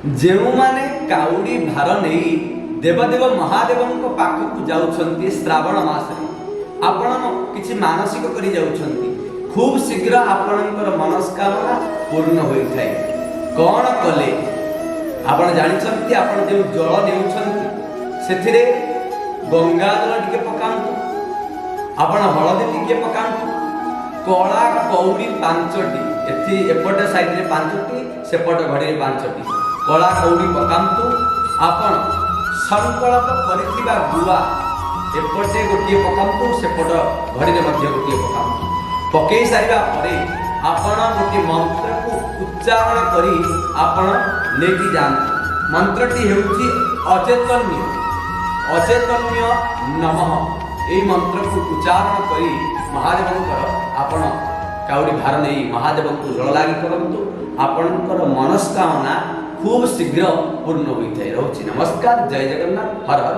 ଯେଉଁମାନେ କାଉଡ଼ି ଭାର ନେଇ ଦେବଦେବ ମହାଦେବଙ୍କ ପାଖକୁ ଯାଉଛନ୍ତି ଶ୍ରାବଣ ମାସରେ, ଆପଣ କିଛି ମାନସିକ କରି ଯାଉଛନ୍ତି, ଖୁବ୍ ଶୀଘ୍ର ଆପଣଙ୍କର ମନସ୍କାମନା ପୂର୍ଣ୍ଣ ହୋଇଥାଏ। କ'ଣ କଲେ ଆପଣ ଜାଣିଛନ୍ତି? ଆପଣ ଯେଉଁ ଜଳ ନେଉଛନ୍ତି, ସେଥିରେ ଗଙ୍ଗା ଜଳ ଟିକେ ପକାନ୍ତୁ, ଆପଣ ହଳଦୀ ଟିକେ ପକାନ୍ତୁ, କଳା କଉଡ଼ି 5ଟି, ଏଠି ଏପଟ ସାଇଡରେ 5ଟି, ସେପଟ ଘଡ଼ିରେ 5ଟି କଳା କଉଡ଼ି ପକାନ୍ତୁ। ଆପଣ ସଂକଳ୍ପ କରିଥିବା ଗୁଆ ଏପଟେ ଗୋଟିଏ ପକାନ୍ତୁ, ସେପଟ ଘଡ଼ିରେ ମଧ୍ୟ ଗୋଟିଏ ପକାନ୍ତୁ। ପକେଇ ସାରିବା ପରେ ଆପଣ ଗୋଟିଏ ମନ୍ତ୍ରକୁ ଉଚ୍ଚାରଣ କରି ଆପଣ ନେଇକି ଯାଆନ୍ତୁ। ମନ୍ତ୍ରଟି ହେଉଛି ଅଚେତନ୍ୟ, ଅଚେତନ୍ୟ ନମଃ। ଏଇ ମନ୍ତ୍ରକୁ ଉଚ୍ଚାରଣ କରି ମହାଦେବଙ୍କର ଆପଣ କାଉଡ଼ି ଭାର ନେଇ ମହାଦେବଙ୍କୁ ଜଳଲାଗି କରନ୍ତୁ। ଆପଣଙ୍କର ମନସ୍କାମନା ଖୁବ୍ ଶୀଘ୍ର ପୂର୍ଣ୍ଣ ହୋଇଥାଏ। ରହୁଛି, ନମସ୍କାର, ଜୟ ଜଗନ୍ନାଥ, ହର ହର।